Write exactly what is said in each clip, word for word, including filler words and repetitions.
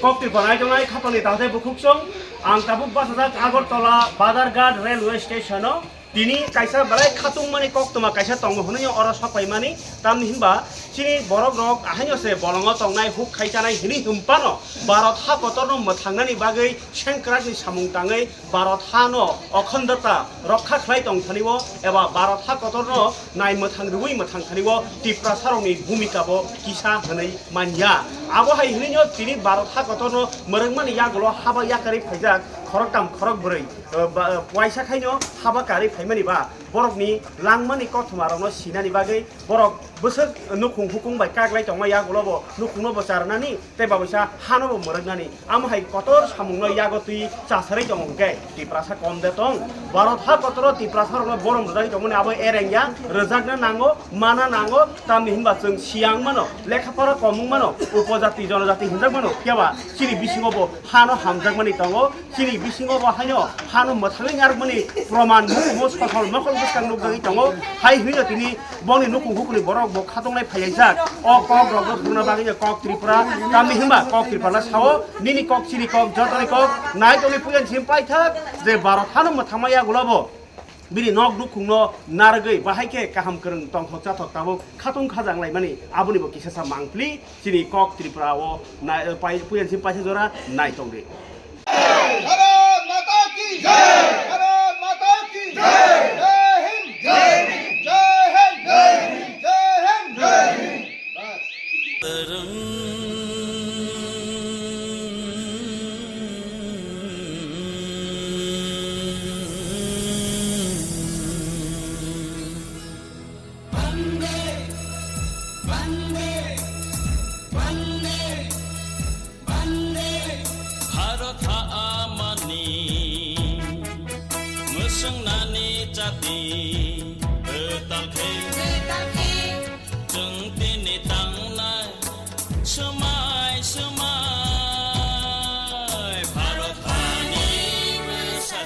Kok Tripura nai tongnai khatoni takhtai bukhuk chwng, ang tabuk bachajak Agartala Badharghat Railway Station o. Tini kaisa belai khatungmani koktwma kaisa tongo hwnwi oro sokpaimani, tamni hinba chini borok rok ahaino se bolongo tongnai huk khai chanai hwnwi hwnphano Bharat ha kotorno mwthangnani bagwi sengkrakni samung tangwi Bharat hano okhandata rokha khlai tong thani o eba Bharat ha kotorno nai mwthang rwui mwthang thani o Tiprasa rokni bhumika bo kisa hwnwi manya. Abo hai hwnwi no tini Bharat ha kotorno mwrwngmani yagulo haba yakarwi phaijak khoroktham khorokbrwi, eh, ba, eh, waisa khaino haba karwi phaimani ba borokni langmani kothoma rokno sinani bagwi borok bwswk nukhung hukung bai kaklai tongma yagulo bo nukhungno bo charnani tei babuisa hano bo mwrwknani. Amo hai kotor samungno yago twi chasarwi tongo hwnkhe Tiprasa kom de tong? Bharat ha kotoro Tiprasa rokno borom rwjagwi tongmani abo ereng ya, rwjakna nango, mana nango, tamni hinba chwng siyang mano, lekha pora kom wng mano, upojati jonojati hinjak mano, phiyaba chini bisingo bo hano hamjakmani tongo. Chini bisingo bo haino hano mwthangwi narwkmani proman mukumu sosol mokol bwskang nukjagwi tongo. Hai hwnwi no tini boni nukhung hukuni borok bo khatungnai phailaijak. O kok rok no thwngna bagwi no kok Tripura, tamni hinba kok Tripura no sao, nini kok chini kok jotoni kok nai tongwi puyan sim paithak je Bharat hano mwthangma yagulo bo bini nok nukhungno narwgwi bahai khe kaham kwrwng tongthok chathok tabuk khatung khajang laimani aboni bo kisa sa mangpli. Chini kok Tripura o nai, pai, puyan sim paisa jora nai tongdi. Bharat माता की जय। भारत माता की जय। जय हिंद। जय हिंद। जय हिंद। जय हिंद। जय हिंद। जय हिंद। बस। वंदे, वंदे, वंदे। Bhante, Bharat ha amani, mwswngnani chati, kwtal khe, chwng tini tangnai, swmai, swmai, Bharat hani bwsa.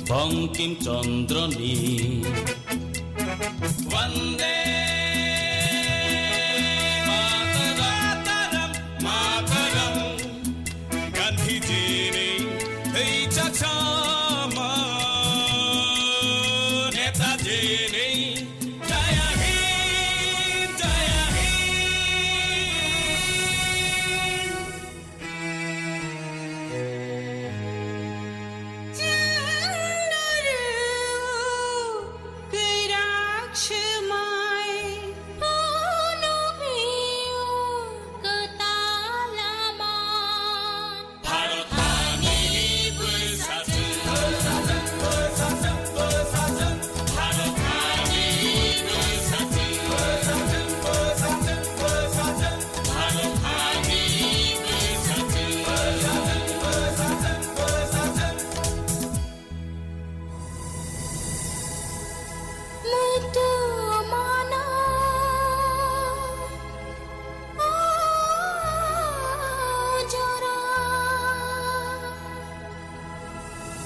Bankim Chandra ni Vande Mataram, Mataram, Gandhiji ni twi chaksama, Netaji ni Jai Hind, Jai Hind.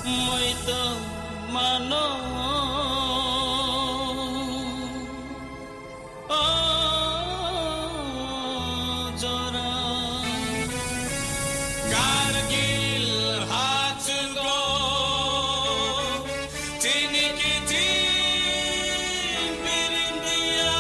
Moito mano. O jora Kargil hachwgo chini kiching birindia.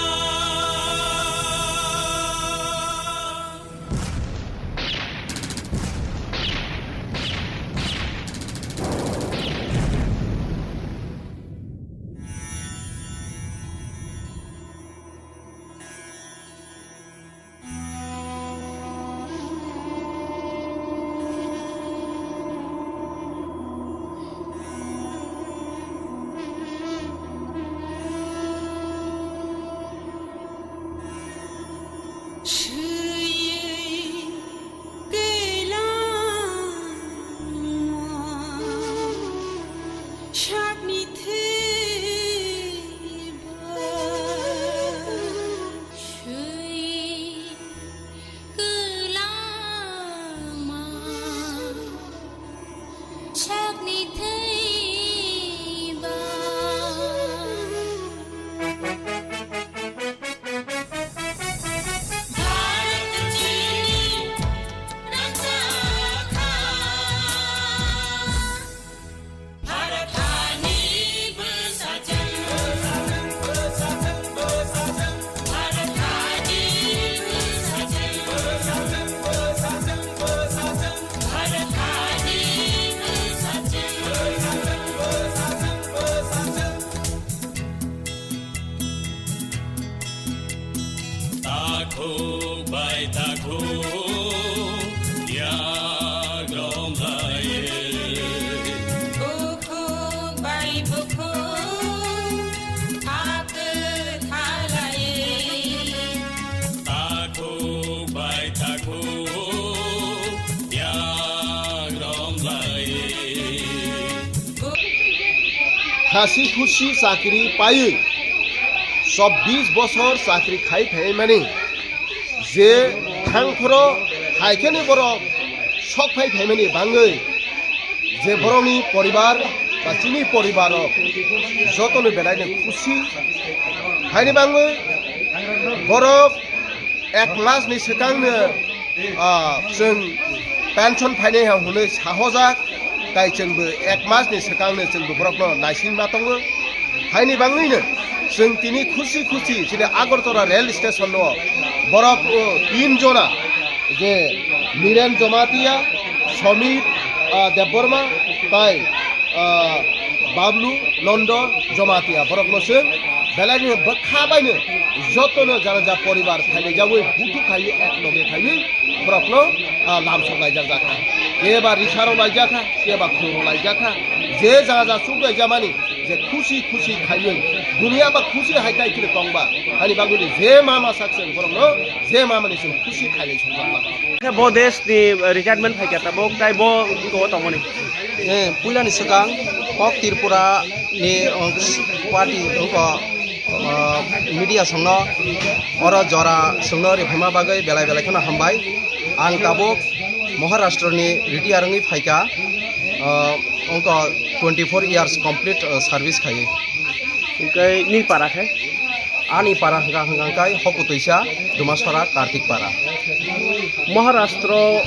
Hasi khusi chakri paiwi chobbish bosor chakri khai phaimani je thangphoro haikheno borok sok phai phaimani bangwi je borokni poribar ba chini poribaro jotono belaino khusi. Haini bangwi borok ek masni swkangno, ah, chwng pension phainai ha hwnwi sahojak, tai chwngbo ek masni swkangno chwngbo borokno naisingma tongo. Haini bangwino chwng tini khusi khusi chini Agartala rail station o borok, o, tin jona je Niren Jamatia, Somir, ah, Debbarma tai, ah, Bablu Nondo Jamatia borokno chwng belaini bwkha baino jotono jana ja poribar khailaijawi buthuk khaiwi ek loge khaiwi borokno, ah, lamsok laijak jakha. Keba risaro laijakha, keba khoro laijakha. Je jana ja chuk laijamani je khusi khusi khaiwi dunia ba khusi hai tai khile tongba. Hani bagwini je mama sak chwng borokno je mamani chwng khusi khailai songjakma. Khe bo desh ni retirement phaikha tabuk, tai bo wngkha o tongmani. Eh, puilani swkang kok Tripura ni, oh, party wngkha, oh, media songno oro jora songno riphaima bagwi belai belai kheno hambai. Ang tabuk Maharashtra ni retire wngwi phaikha, oh, wngkha twenty four years complete, oh, service khaiwi. Hwnkhe nini para khe? Ani para hwnkha hwnkha hwnkhe Hokutuisa, Dumasora, Kartik para. Maharashtra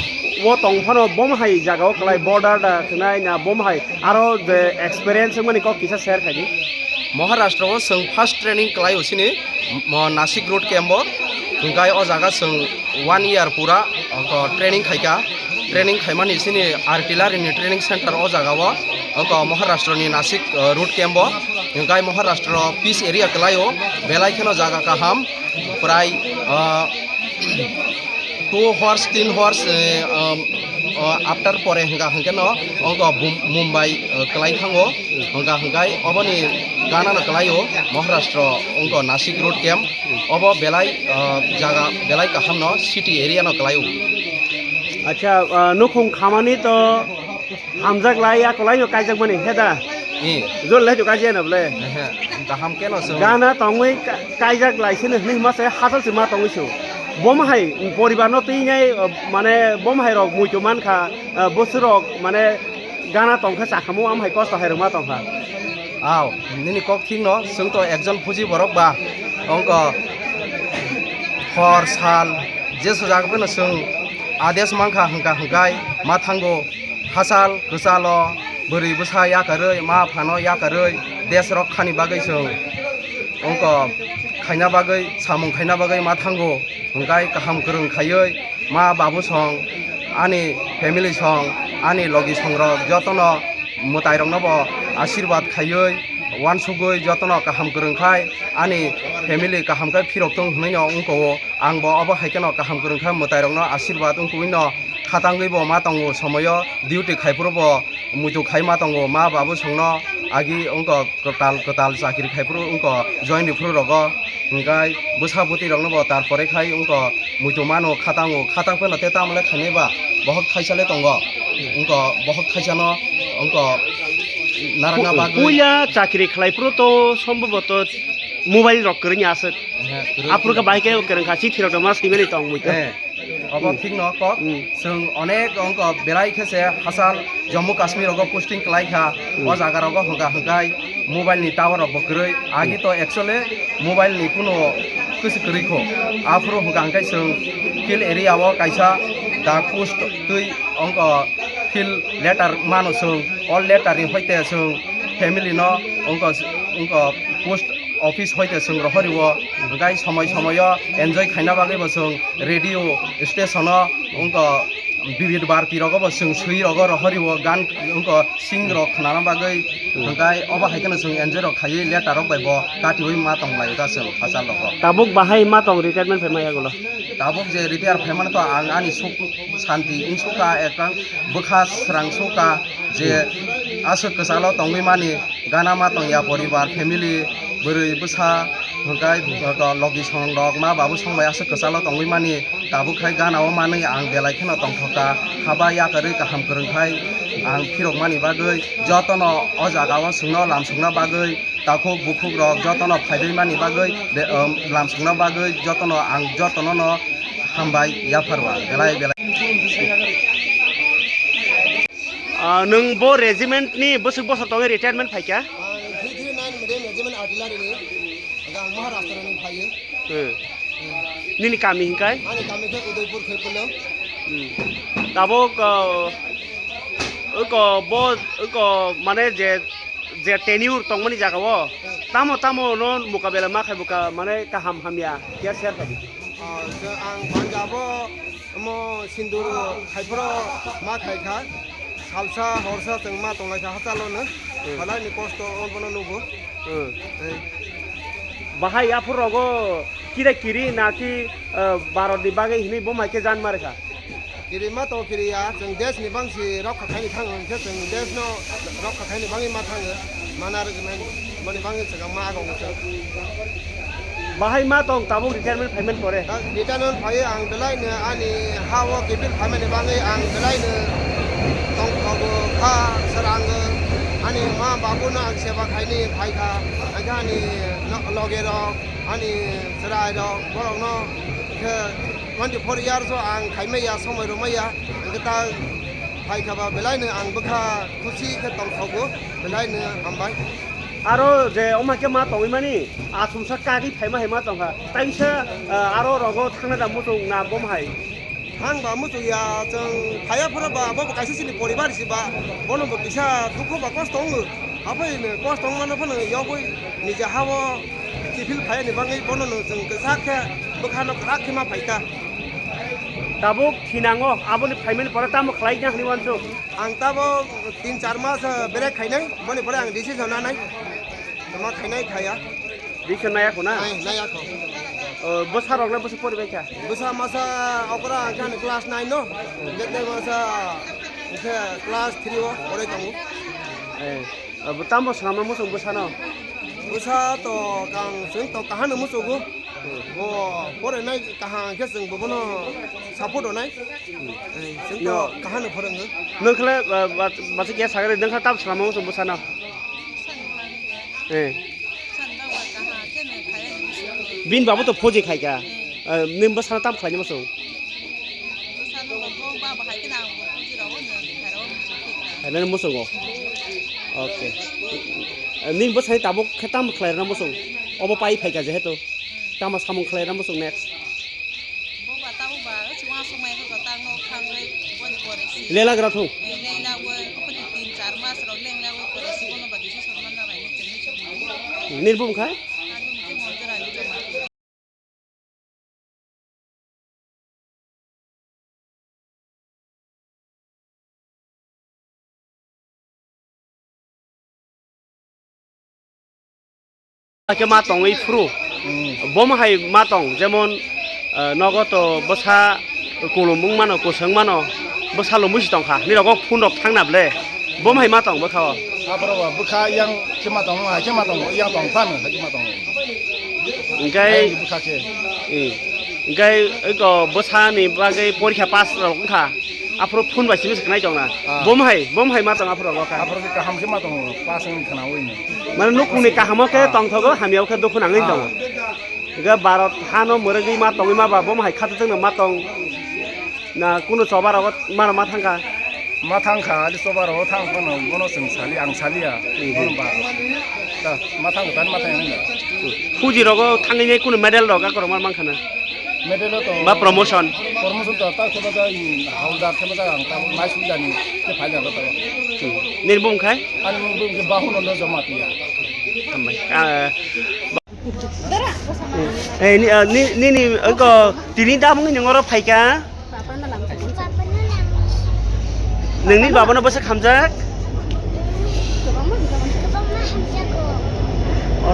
o tong phano bom hai jaga o kwlai border da khwnai na bom hai aro je experience wngmani kok kisa share khaidi. Maharashtra o chwng first training kwlai o sini mo Nasik road camp o hwnkhe o jaga chwng one year pura, oko training khaika. Training khaimani sini artillery ni training center o jaga o, oko Maharashtra ni Nasik, uh, road camp o. Hwnkhe Maharashtra peace area kwlai o, belai kheno jaga kaham, prai, uh, two horse, tin horse, eh, um, uh, after pore hwnkha hwnkhe no, oko Bum-, Mumbai, uh, kwlai thango, hwnkha hwnkhe oboni gana no kwlai o, Maharashtra, oko Nasik road camp, obo belai, uh, jaga belai kaham no, city area no kwlai o. Acha, uh, nukhung khamani to hamjak lai, ya kwlai no kaijak mani, he da? Eh. Jol lai to kaijak na ble. Ehe, kaham keno se. Gana tongwi ka-, kaijak lai sini hwnwi hima se hachal se ma tongwi su. Bom hai poribar no twi nai, uh, mane bom hai rok muitu man kha, uh, bwswk rok mane gana tong kha, chakhamo am hai kosto hai rok ma tong kha. Aw, nini kok thik no, chwng to ekjon phuji borok ba, ongko hor sal, je sojak phano chwng ades mankha hwnkha hwnkhe ma thango, hachal kwchalo bwrwi bwsa yakarwi, ma phano yakarwi, desh rok khani bagwi chwng ongko khaina bagwi, samung khaina bagwi ma thango, hwnkhe kaham kwrwng khaiwi, ma babu song, ani family song, ani logi song rok jotono mwtai rokno bo asirwad khaiwi, wansugwi jotono kaham kwrwng khai, ani family kaham khe phirok tong hwnwi no wngko o. Ang bo obo hai kheno kaham kwrwng kha, mwtai rokno asirwad wngkui no khatangwi bo ma tongo, somoyo duty khai phuru bo muitu khai ma tongo, ma babu songno agi wngko kwtal kwtal chakri khai phuru wngko join ri phuru rogo, hwnkhe bwsa bwtwi rokno bo tar pore khai wngko muitu mano khatango, khatang phano te tamo le khainai ba bohok thaisa le tongo, wngko bohok thaisa no wngko narwkna bagwi. Puila chakri khlai phuru to sombhoboto mobile rok kwrwngya aswk. Ehe, kwrwng. Aphuru khe bahai khe kwrwng kha, chithi rok ma swimani tong mui khe. Eh, obo thik no kok. Hmm. Chwng onek ongko belai khe se hachal Jammu Kashmir rogo posting kwlai kha. Hmm. O jaga rogo hwnkha hwnkhe mobile ni tower rok bo kwrwi. Agi to actually mobile ni kuno kwchwk kwrwi kho. Aphuru hwnkha hwnkhe chwng hill area o kaisa dak post twi ongko field letter mano chwng. O letter ni hoite chwng family no ongko, ongko post office hoite chwng rohori o, hwnkhe somoi somoi o enjoy khaina bagwi bo chwng radio station o wngkha Vividh Bharati rogo bo chwng swi rogo rohori o gan wngkha sing rok khnana bagwi, hwnkhe obo hai kheno chwng enjoy rok khaiwi letter rok bai bo katiwi ma tong lai da chwng hachal rogo. Tabuk bahai ma tong retirement phai maya gulo? Tabuk je retire phaimani to ang ani suk santi wngsuka ekdam bwkha srang suka je aswk kwchalo tongwi mani. Gana ma tongya poribar, family, bwrwi, bwsa, Hwnkhe logi song rok ma babu song bai aswk kwchalo tongwi mani, tabuk khai gana o manwi ang belai kheno tongthokha. Haba yakarwi kaham kwrwng khai ang phirok mani bagwi jotono o jaga o chwngno lam songna bagwi takhuk bukhuk rok jotono phaibai mani bagwi be-, um, lam songna bagwi jotono ang jotono no hambai yapharo ang belai belai. Ah, nwng bo regiment ni bwswk bosor tongwi retirement phaikha? Ang three three nine Medium Regiment Artillery ni. Ang Maharashtra ni phaio. Hmm. Hmm. Nini kami hingkai? Ani kami khe Udaipur Khaipolo. Hmm. Tabuk, uh, uko bo, uko mane je, je tenure tongmani jaga o, hmm, tamo tamo no mukabela ma khai buka mane kaham hamya kya share khai. Ah, je ang Punjab o omo sindur khai phoro ma khai kha. Salsa horsa chwng ma tong lai kha hachalo no. Hmm. Halai ni kosto o bono nugo. Hmm. Eh. Bahai aphur rogo kira kiri na ki, eh, Bharat ni bagwi hinwi bo mai khe jan mare kha. Kiri ma to kiri ya, chwng desh ni bangsi rokha khaini thang hwn khe chwng desh no rokha khaini bangwi ma thango. Mana rwgwinani boni bangwi chwng ma agong khe. Bahai ma tong tabuk retirement phaimani pore? Retirement phaiwi ang belai no ani ha o kiphil phaimani bangwi ang belai no tongthogo kha, sir ang ani ma babu no ang seba khaini phai kha, ang khe ani no-, loge rok, ani chwrai rok, borok no khe twenty four years o ang khaimai ya, somoi rwmai ya, ang khe ta phai kha ba belai no ang bwkha khusi khe tongthogo, belai no hambai. Aro je omo khe ma tongwi mani, asumsa kagwi phaima hai ma tongkha. Taisa, ah, aro rogo thangna da muchung na bom hai? Thang ba muchung ya, chwng phaiya phoro ba, bo bo kaisa chini poribar si ba, bono bo kisa dukhu ba kosto wngo. Aphai no kosto wngmano phano yogwi nija ha o kiphil phaiya ni bagwi bono no chwng kwchak khe bwkha no kwrak khe ma phai ta. Tabuk thinango, aboni phaimani pore tamo khlai ya hwnwi uansuk? Ang tabuk tin char mas, eh, break khainai, boni pore ang decision nanai. Tamo khainai khaya. Decision naya kho na? Nai, naya kho. O, bwsa rok le bwsa pori bai kha? Bwsa masa okra ang khan class nine no. Jete masa khe class three o pore tongo. Eh, abo tamo swngama muchung bwsano? Bwsa to kang chwng to kahano muchungo. Bo porinai kaham khe chwng bobono support rwnai. Eh, chwng to kahano phwrwngo. Nwng khle, ba, ba, bachikya sagri nwng kha tam swlama muchung bwsano? Eh. Bini babu to phoji khaikha. Eh, nwng bwsano tam khlaina muchung? Bwsano bo baba hai khe na ang bo phoji rw o nwng khairok muchung khe kha. Khainani muchungo. Okay. Nini bwsai tabuk khe tamo khlairwna muchung? Obo pai phaikha jehetu. Hmm. Tamo samung khlairwna muchung next? Bo ba tabuk ba, o chuma sumai khe tang no thangwi boni pore si. Lelagra thung? Eh, lelagwi, okhoni tin char mas rok lenglagwi pore si, bono ba decision manna bai ni chengwi chengwi. Nini bumung kha? Ani bumung khe Monjorani Jamatia. Khe ma tongwi phuru. Hmm. Bom hai ma tong, jemon, eh, nogo to bwsa kulum wng mano, kwswng mano, bwsa lomwi si tongkha. Nirok o phone rok thangna ble. Bom hai ma tong bwkha o? Aphuru bo bwkha yang khe ma tongo, hai khe ma tongo, yang tong phano hai khe ma tongo. Hwnkhe, yang ni bwkha khe. Eh, hwnkhe eko bwsani bagwi porikha pass rok wngkha. Aphuru phone bai simi se khnai tongna. Ah. Bom hai, bom hai ma tong aphuru rok kha. Aphuru khe kaham khe ma tongo, pass wng khna ui ni. Mane nukhungni kahamo khe, ah, tongthogo, hamyao khe dukhu nangwi, ah, tongo. Hwnkhe Bharat hano mwrwgwi ma tongwi ma ba bom hai khato tongno ma tong. Na kunu choba rogo mano ma thangkha? Ma thangkha, ali choba rogo thang phano bono chwng sali, ang saliya. Mhm. Bono ba. Ta, ma thangkha, tani ma thangya nangya. Fuji rogo thangwi nai kunu medal rok akorok ma mankha na? Medal o to ba promotion? Promotion to ta theba ta, um, hawldar theba ta ang ta mai sujani ke phaila ta. Hmm. Nini bumung khai? Ani bumung khe Bahunanda Jamatia. Hambai. Ah, Eh, ni, ah, ni, nini, eko, tini damung ni ngoro phaikha? Nini baba no bwswk hamjak?